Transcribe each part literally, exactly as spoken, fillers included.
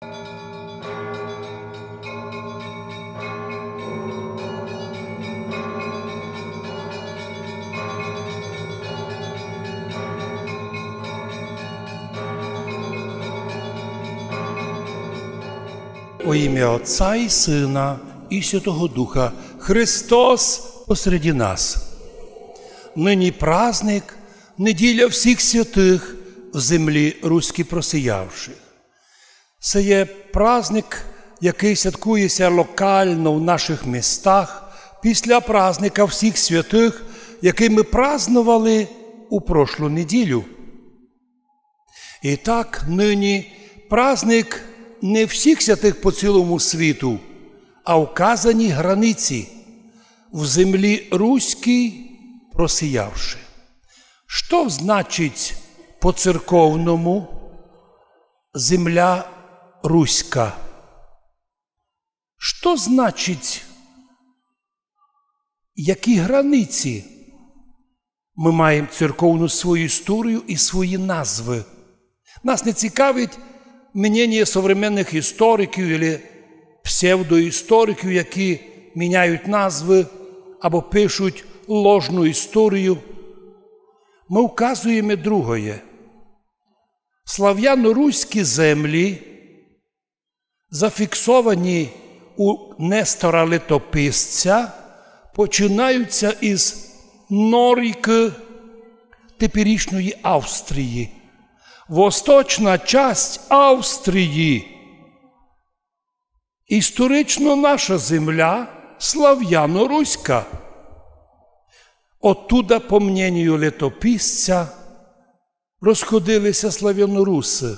Во імя Отця і Сына і Святого Духа. Христос посреди нас. Нині праздник, неділя всіх святих в землі руській просіявших. Се є праздник, який святкує ся локално в наших містах після праздника всіх святих, який мы праздновали у прошлу неділю. І так нині праздник не всіх святих по цілому світу, а вказані границі в землі руській просіявши. Што значить по церковному земля руська? Што значить, які границі мы маєм церковну свою історію і свої назвы? Нас не цікавить мнение современных істориків или псевдоісториків, які міняють назвы або пишуть ложну історію. Мы вказуєме другоє. Славяно-руські землі зафіксовані у Нестора Летописця, починаються із Норікы, теперішньої Австрії. Восточна часть Австрії. Історично наша земля славяно-руська. Оттуда, по мненію летописця, розходили ся славянорусы.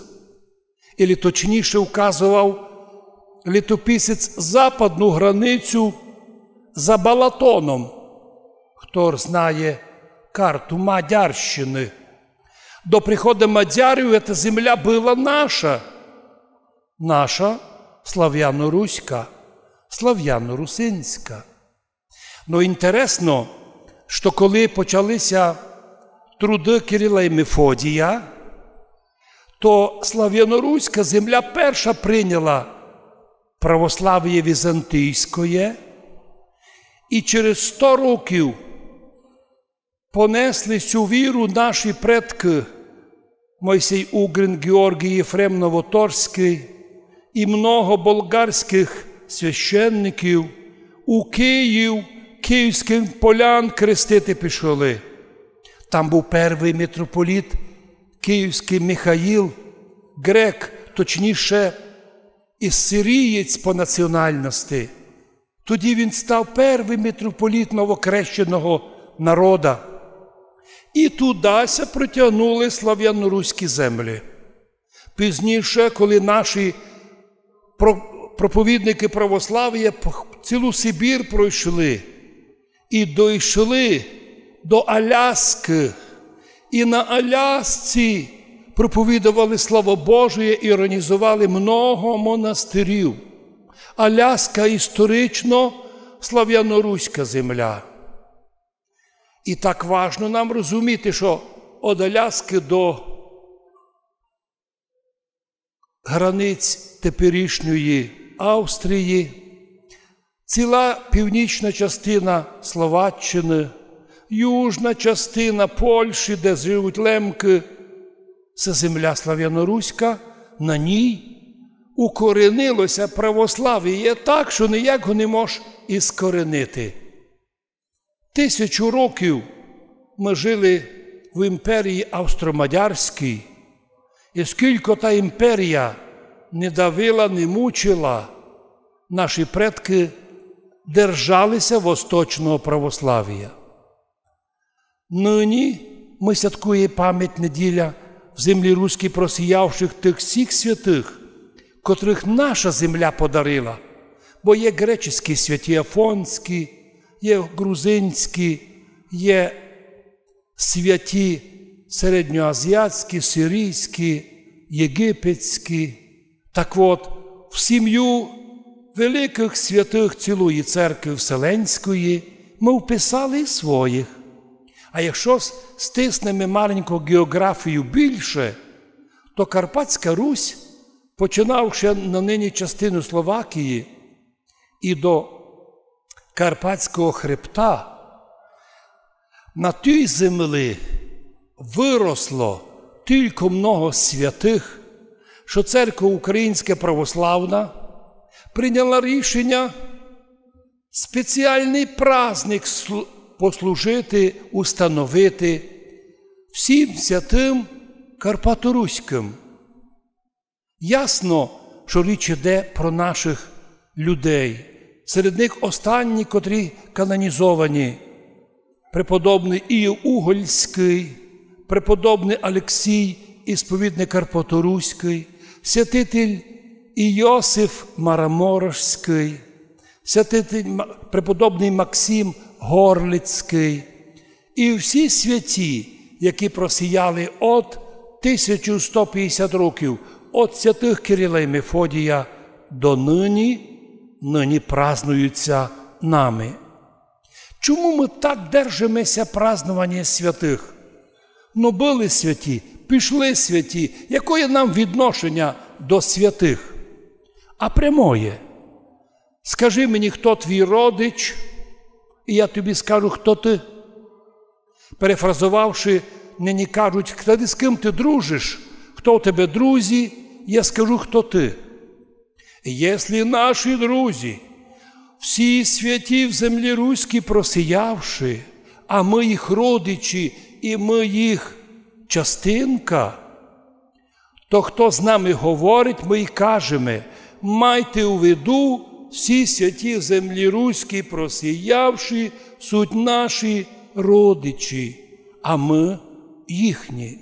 Или точніше вказовав літописець западну границю за Балатоном. Хто знає карту Мадярщины? До прихода мадярів эта земля была наша. Наша славяно-руська, славяно-русинська. Но інтересно, што коли почали ся труды Кирила і Мефодія, то славяноруська земля перша прийняла православіє візантійськоє, і через сто років понесли сю віру наші предкы Мойсей Угрин, Георгій Єфрем Новоторськый і много болгарськых священників у Київ, київськых полян крестити пішли. Там быв первый митрополіт київськый Михаїл, грек, точніше, і сирієць по національности. Тоді він став первый митрополіт новокрещеного народа. І туда ся протягнули славяно-руські землі. Пізніше, коли наші про-, проповідникы православія п-, цілу Сибір пройшли і дійшли до Аляскы, і на Алясці проповідовали Слово Божіє і організовали много монастирів. Аляска історично славяно-руська земля. І так важно нам розуміти, што од Аляскы до границь теперішньої Австрії, ціла північна частина Словаччины, южна частина Польщі, де живуть лемкы, се земля славяноруська, на ній укоренило ся православіє так, што ніяк го не мож іскоренити. Тисячу років мы жили в імперії австро-мадярській, і скілько та імперія не давила, не мучила, наші предкы держали ся восточного православія. Нині мы святкує память неділя в землі руській просіявших тых всіх святых, котрых наша земля подарила, бо є греческы святі афонські, є грузинські, є святі середньоазіатські, сирійські, єгипетські. Так от, в сім'ю великых святых цілої церкви Вселенської мы вписали і своїх. А якщо с-, стиснеме маленько геоґрафію більше, то Карпатська Русь Починавши на нині частину Словакії і до Карпатського хребта, на тій землі выросло тілько много святых, што Церква Українська Православна прийняла рішеня спеціалный праздник слу-, послужити, установити всім святым карпаторуськым. Ясно, што річ іде про нашых людей. Серед них останні, котрі канонізовані: преподобный Іов Угольськый, преподобный Алексій, ісповідник карпаторуськый, святитель Іосиф Мараморошськый, святитель Ма-, преподобный Максим Горлицькый, і всі святі, які просіяли од тисячу сто пятдесят років, од святых Кирила і Мефодія до нині, нині празнуються нами. Чому мы так держимося празнованя святых? Ну, были святі, пішли святі. Якоє нам відношеня до святых? А прямоє. Скажи мені, хто твій родич, і я тобі скажу, хто ты. Перефразовавши, нині кажуть: «Скажи, з ким ты дружиш, хто у тебе друзі, я скажу, хто ты». Якщо наші друзі, всі святі в землі руській просіявши, а мы їх родичі, і мы їх частинка, то хто з нами говорить, мы й кажеме: «Майте у виду, всі святі в землі руській просіявші суть наші родичі, а мы їхні».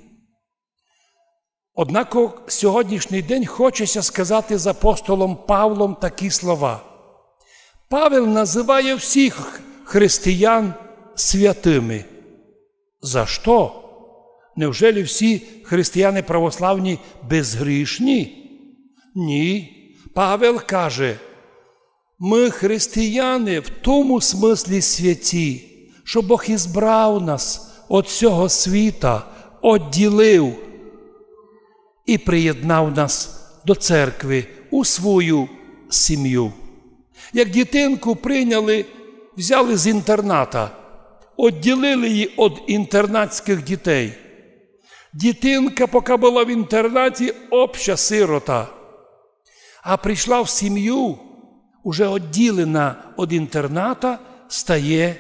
Однако сьогоднішній день хочеся сказати з апостолом Павлом такі слова. Павел называє всіх християн святыми. За што? Невже всі християни православні безгрішні? Ні. Павел каже: «Мы християни в тому смыслі святі, што Бог избрав нас од сього світа, одділив і приєднав нас до церкви у свою сім'ю». Як дітинку прийняли, взяли з інтерната, одділили її од інтернатськых дітей. Дітинка, пока была в інтернаті, обща сирота. А прийшла в сім'ю, уже одділена од інтерната, стає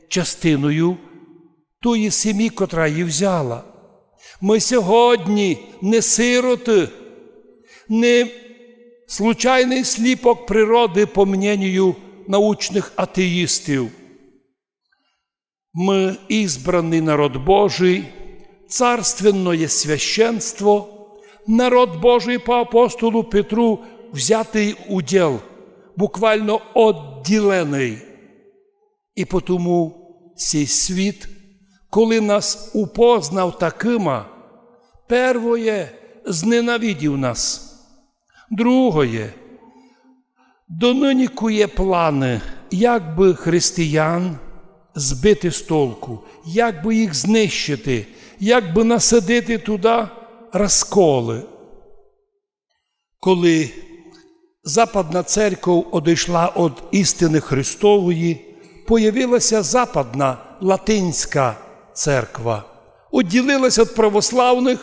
частиною тої сім'ї, котра її взяла. Мы сьогодні не сироты, не случайный сліпок природы, по мненію научных атеїстів. Мы избраный народ Божий, царственное священство, народ Божий, по апостолу Петру взятый уділ, буквално одділеный. І потому сей світ, коли нас упознав такыма, первоє, зненавидів нас. Другоє, донині кує планы, як бы християн збити з толку, як бы їх знищити, як бы насадити туда розколы. Коли Западна церков одышла од істины Христової, появилася Западна латинська церква, одділилася од православных,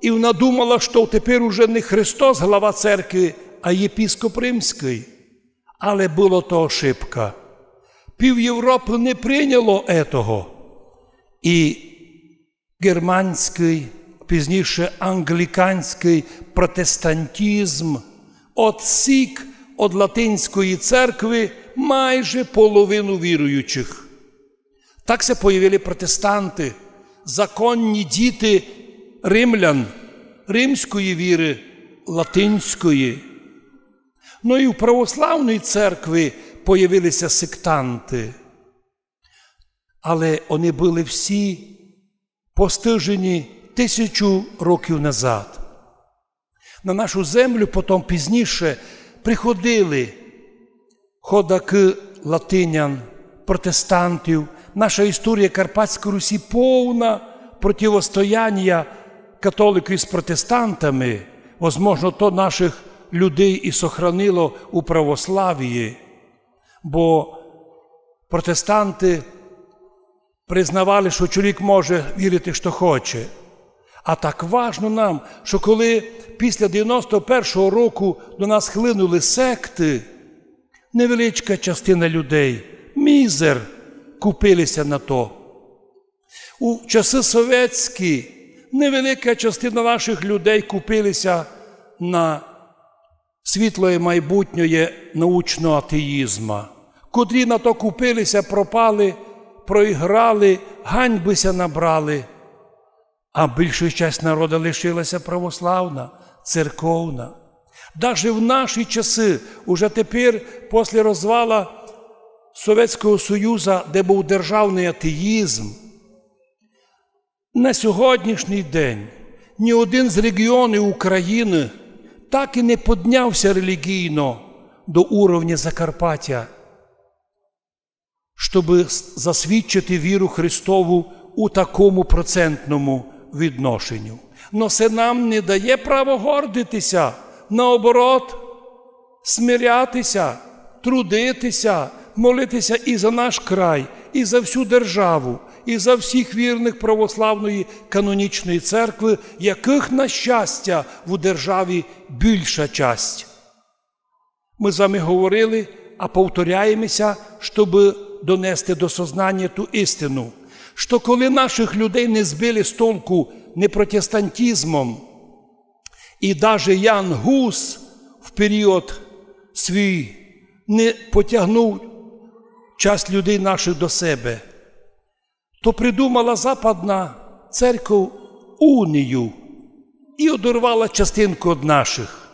і вона думала, што тепер уже не Христос глава церкви, а єпископ римськый. Але было то ошибка. Пів Європы не прийняло етого. І германськый, пізніше англіканськый протестантизм одсік од латинської церкви майже половину віруючих. Так ся появили протестанты, законні діти римлян, римської віры, латинської. Ну і в православній церкви появилися сектанты. Але они были всі постижені тисячу років назад. На нашу землю потом пізніше приходили ходакы латинян, протестантів. Наша історія Карпатської Русі повна противостояння католиків з протестантами, Возможно, то наших людей і сохранило у православії, бо протестанты признавали, што чоловік може вірити, што хоче. А так важно нам, што коли після девяносто першого року до нас хлынули секты, невеличка частина людей, мізер, купили ся на то. У часы совєтські невелика частина наших людей купили ся на світлоє майбутнє научного атеїзма. Котрі на то купили ся, пропали, проіграли, ганьбы ся набрали. А більша часть народа лишила ся православна, церковна. Даже в наші часы, уже тепер, после розвала Совєтського Союза, де быв державный атеїзм, на сьогоднішній день ні один з регіонів України так і не подняв ся релігійно до уровня Закарпаття, щобы с-, засвідчити віру Христову у такому процентному відношенню. Но се нам не дає право гордити ся, наоборот, смиряти ся, трудити ся, молити ся і за наш край, і за всю державу, і за всіх вірных православної канонічної церкви, якых, на щастя, в державі більша часть. Мы з вами говорили, а повторяєме ся, щобы донести до сознання ту істину, што коли наших людей не збили з толку ні протестантизмом, і даже Ян Гус в період свій не потягнув часть людей наших до себе, то придумала Западна церков унію і одорвала частинку од наших.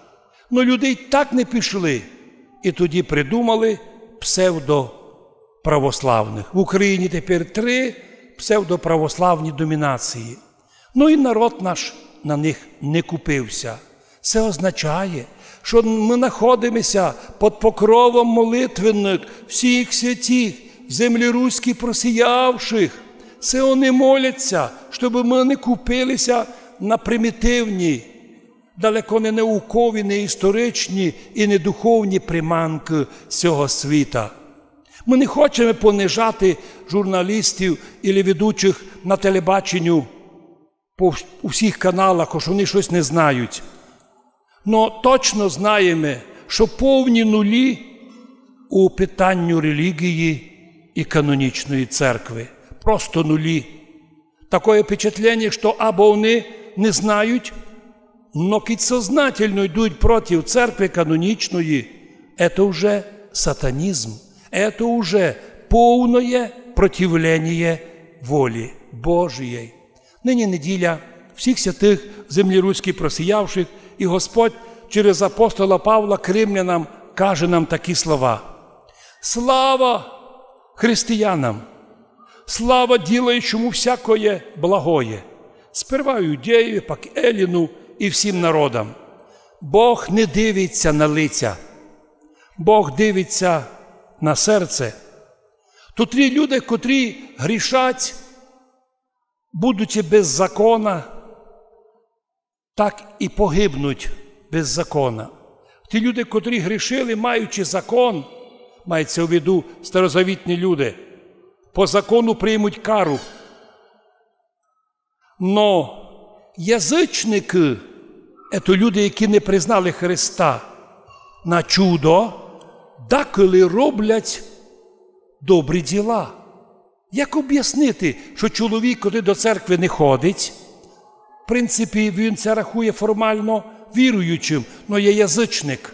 Но людей так не пішли, і тоді придумали псевдоправославных. В Україні тепер три псевдоправославні домінації. Но і народ наш на них не купив ся. Се означає, што мы находиме ся під покровом молитвенных всіх святих, в землі руській просіявших. Се они молять ся, щобы мы не купили ся на примітивні, далеко не наукові, не історичні і не духовні приманкы сього світа. Мы не хочеме понижати журналістів или ведучих на телебаченню по вс-, у всіх каналах, ож они штось не знають. Но точно знаєме, што повні нулі у питанню релігії і канонічної церкви. Просто нулі. Такоє впечатлення, што або они не знають, но кідь сознательно йдуть проти церкви канонічної, это вже сатанізм, это вже повноє противленіє волі Божієй. Нині неділя всіх святых в землі руській просіявших, і Господь через апостола Павла к римлянам каже нам такі слова: «Слава християнам! Слава ділаючому всякоє благоє, сперва іудею, пак еліну і всім народам». Бог не дивить ся на лиця. Бог дивить ся на серце. То ті люди, котрі грішать, будучи без закона, так і погибнуть без закона. Ті люди, котрі грішили, маючи закон, мається в виду старозавітні люди, по закону приймуть кару. Но язычникы, ето люди, які не признали Христа, на чудо даколи роблять добрі діла. Як обяснити, што чоловік, котрый до церкви не ходить, в принципі, він ся рахує формално віруючым, но є язычник,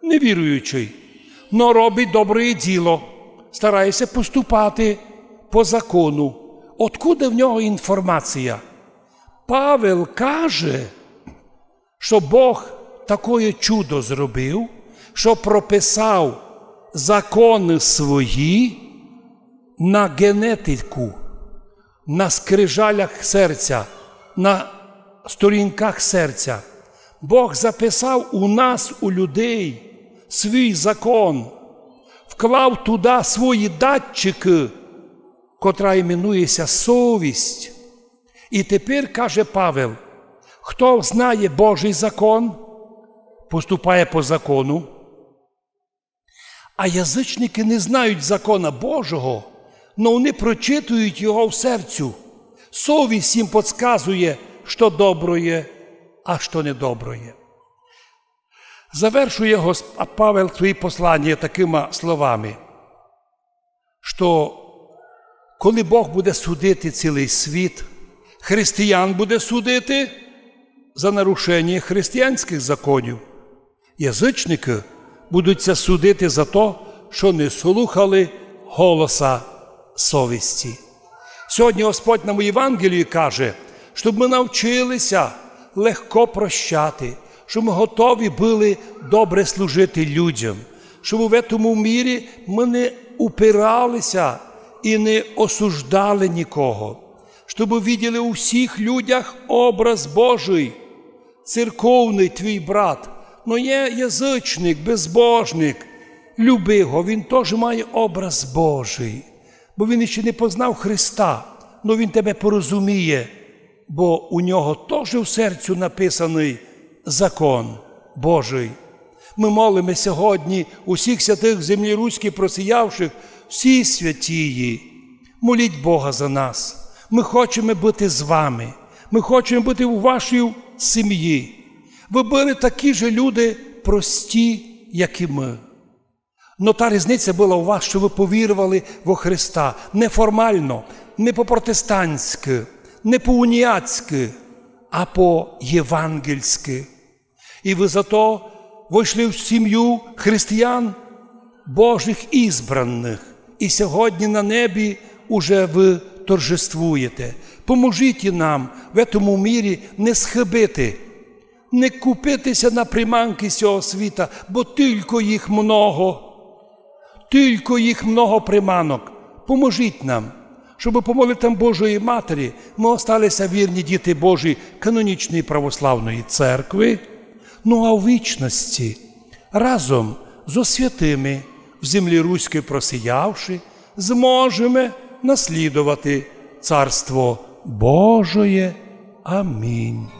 невіруючый, но робить добре діло, старає ся поступати по закону. Откуда в нього інформація? Павел каже, што Бог такоє чудо зробив, што прописав законы свої на генетику, на скрижалях серця, на сторінках серця. Бог записав у нас, у людей, свій закон, вклав туды свої датчикы, котра іменує ся совість. І тепер, каже Павел, Хто знає Божый закон, поступає по закону. А язычникы не знають закона Божого, но они прочитують його в серцю. Совість їм подсказує, што доброє, а што недоброє. Завершує Гос-, а Павел своє посланя такыма словами, што коли Бог буде судити цілый світ, християн буде судити за нарушення християнськых законів. Язычникы будуть ся судити за то, што не слухали голоса совісти. Сьогодні Господь нам у Євангелії каже, щоб мы навчили ся легко прощати, щоб мы готові были добре служити людям, щоб в этому мірі мы не упирали ся і не осуждали нікого, щоб виділи у всіх людях образ Божый. Церковный твій брат, но є язычник, безбожник, люби го, він тоже має образ Божый. Бо він іщи не познав Христа, но він тебе порозуміє, бо у нього тоже в серцю написаный закон Божый. Мы молиме сьогодні усіх святых землі руської просіявших, всі святії, моліть Бога за нас. Мы хочеме быти з вами. Мы хочеме быти у вашій сім'ї. Вы были такі же люди прості, як і мы. Но та різниця была у вас, што вы повірували во Христа не формално, не по-протестантськи, не по-уніатськи, а по-євангельськи. І вы зато войшли в сім'ю християн, Божих избраных. І сьогодні на небі уже вы торжествуєте. Поможіть і нам в этому мірі не схибити, не купити ся на приманкы сього світа, бо тілько їх много. Тілько їх много приманок. Поможіть нам, щоб по молитвам Божої Матері мы остали ся вірні діти Божі канонічної православної церкви. Ну а у вічности разом зо святыми в землі руській просіявши, зможеме наслідовати Царство Божоє. Амінь.